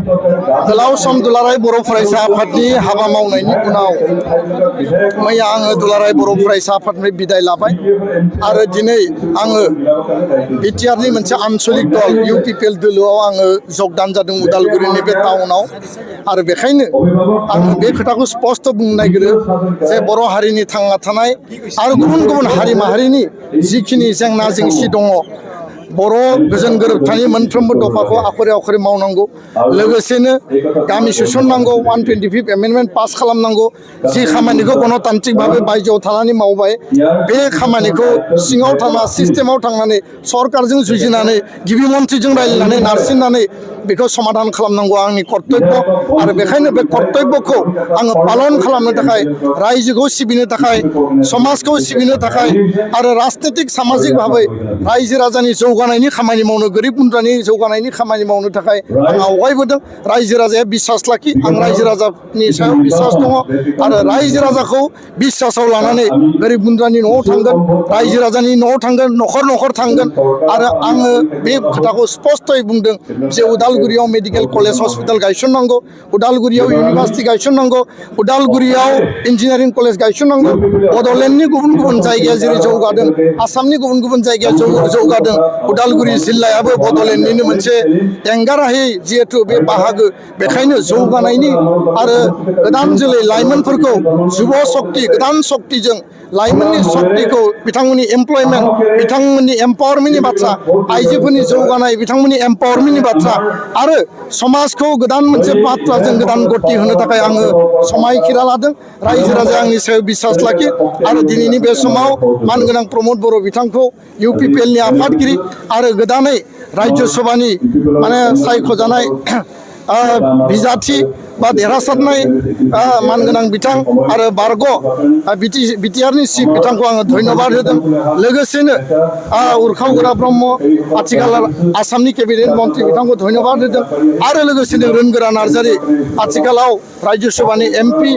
गोलाव सम दुलाराय बर' फरायसा आफादनि हाबा मावनायनि उनाव मैया आङो दुलाराय बर' फरायसा आफादनिफ्राय बिदाय लाबाय आरो दिनै आङो बिटिआरनि मोनसे आनसलिक दल इउपिपिएल दोलोआव आङो जगदान जादों उदालगुरिनि बे टाउनाव आरो बेखायनो आङो बे खोथाखौ स्पष्ट बुंनो नागिरो जे बर' हारिनि थांना थानाय आरो गुबुन गुबुन हारि माहारिनि जिखिनि जेंना जेंसि दङ बर' गोजोन गोरोबथानि मोनफ्रोमबो दफाखौ आखरे आखरे मावनांगौ लोगोसेनो गामि सोसननांगौ 125 एमेन्डमेन्ट पास खालामनांगौ जि खामानिखौ गणतान्त्रिक भाबै बायजोआव थानानै मावबाय बे खामानिखौ सिङाव थाना सिस्टेमाव थांनानै सरकारजों जुजिनानै गिबि मन्थ्रिजों रायज्लायनानै नारसिननानै बेखौ समाधान खालामनांगौ आंनि कर्तब्य आरो बेखायनो बे कर्तब्यखौ आङो पालन खालामनो थाखाय रायजोखौ सिबिनो थाखाय समाजखौ सिबिनो थाखाय आरो राजनीतिक सामाजिक भाबै रायजो राजानि जौगानायनि खामानि मावनो गोरिब गुन्द्रानि जौगानायनि खामानि मावनो थाखाय आं आवगायबोदों रायजो राजाया बिसास लाखि आं रायजो राजानि सायाव बिसास दङ आरो रायजो राजाखौ बिसासाव लानानै गोरिब गुन्द्रानि न'आव थांगोन रायजो राजानि न'आव थांगोन न'खर न'खर थांगोन आरो आङो बे खोथाखौ स्पष्टयै बुंदों जे उदालगुरियाव मेडिकेल कलेज हस्पिटाल गायसननांगौ उदालगुरियाव इउनिभार्सिटि गायसननांगौ उदालगुरियाव इन्जिनियारिं कलेज गायसननांगौ बड'लेण्डनि गुबुन गुबुन जायगाया जेरै जौगादों आसामनि गुबुन गुबुन जायगाया जौगादों उदालगुरि जिल्लायाबो बड'लेण्डनिनो मोनसे एंगारहायै जिहेतु बे बाहागो बेखायनो जौगानायनि आरो गोदान जोलै लाइमोनफोरखौ जुब शक्ति गोदान शक्तिजों लाइमोननि शक्तिखौ बिथांमोननि एमप्लयमेन्ट बिथांमोननि एम्पावारमेन्टनि बाथ्रा आइजोफोरनि जौगानाय बिथांमोननि एम्पावारमेन्टनि बाथ्रा आरो समाजखौ गोदान मोनसे बाथ्राजों गोदान गति होनो थाखाय आङो समायखिरा लादों रायजो राजाया आंनि सायाव बिसास लाखि आरो दिनैनि बे समाव मानगोनां प्रमद बर' बिथांखौ इउपिपिएलनि आफादगिरि आरो गोदानै राज्य सभानि माने सायख'जानाय बिजाथि बा देरहासारनाय मानगोनां बिथां आरो बारग' बिटिआरनि चिफ बिथांखौ आङो धन्यबाद होदों लोगोसेनो उरखाव गोरा ब्रह्म आथिखाल आसामनि केबिनेट मन्त्रि बिथांखौ धन्यबाद होदों आरो लोगोसेनो रोनगोरा नार्जारि आथिखालाव राज्य सभानि एमपि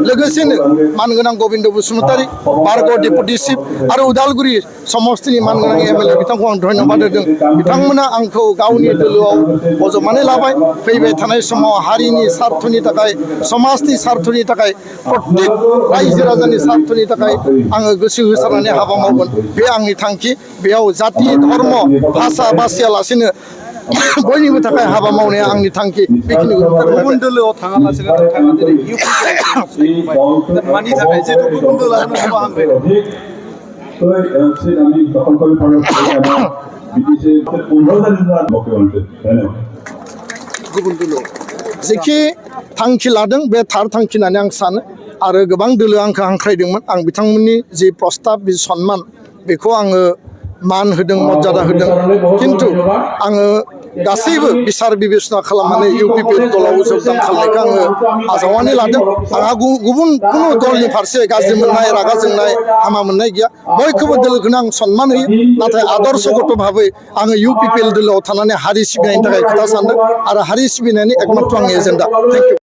लोगोसेनो मानगोनां गबिन्द बसुमतारी बारग' डेपुटि चिफ आरो उदालगुरि समस्तिनि मानगोनां एमएलए बिथांखौ आं धन्यबाद होदों बिथांमोना आंखौ गावनि दोलोआव बजबनानै लाबाय फैबाय थानाय समाव हारिनि स्वार्थनि थाखाय समाजनि स्वार्थनि थाखाय प्रत्येक रायजो राजानि स्वार्थनि थाखाय आङो गोसो होसारनानै हाबा मावगोन बे आंनि थांखि बेयाव जाति धर्म भाषा बासियालासेनो बयनिबो थाखाय हाबा मावनाया आंनि थांखि बेखिनिखौ गुबुन दोलोआव थाङालासेनो नोंथाङा दिनै इउपिपिएल मानि थाखाय जेथु गुबुन दोलोआ नोंथांखौ हामबाय गुबुन दोलोआव जेखि थांखि लादों बे थार थांखि होननानै आं सानो आरो गोबां दोलो आंखौ हांख्रायदोंमोन आं बिथांमोननि जि प्रस्ताब बे सन्मान बेखौ आङो मान होदों मर्यादा होदों खिन्थु आङो गासैबो बिसार बिबेचना खालामनानै इउपिपिएल दलाव जगदान खालामनायखौ आङो आजावनानै लादों आंहा गुबुन कुनु दलनि फारसे गाज्रि मोननाय रागा जोंनाय हामा मोननाय गैया बयखौबो दोलोखौनो आं सन्मान होयो नाथाय आदर्शगत भाबै आङो इउपिपिएल दोलोआव थानानै हारि सिबिनायनि थाखाय खोथा सानदों आरो हारि सिबिनायनि एकमात्र आंनि एजेन्डा थेंक इउ